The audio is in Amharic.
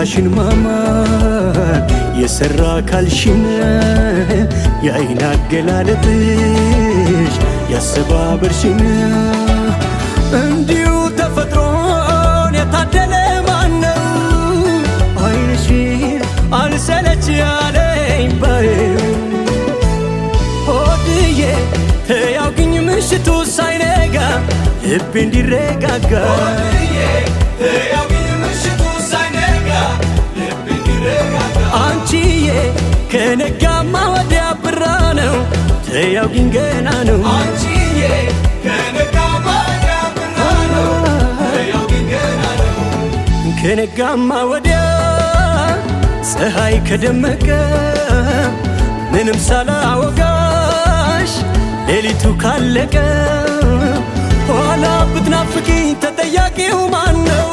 ገላሽን ማማር የሰራ ካልሽን፣ የአይን አገላለጥሽ ያሰባበርሽን፣ እንዲሁ ተፈጥሮን የታደለ ማነው? ዓይንሽን አልሰለች ያለኝ ባየው። ሆድዬ ተያውግኝ ምሽቱ ሳይነጋ ልቤ እንዲረጋጋ። አንቺዬ ከነጋማ ወዲያ ብራ ነው፣ ተያውግኝ ገና ነው። ከነጋማ ወዲያ ፀሐይ ከደመቀ፣ ምንም ሳላወጋሽ ሌሊቱ ካለቀ፣ ኋላ ብትናፍቂኝ ተጠያቂው ማን ነው?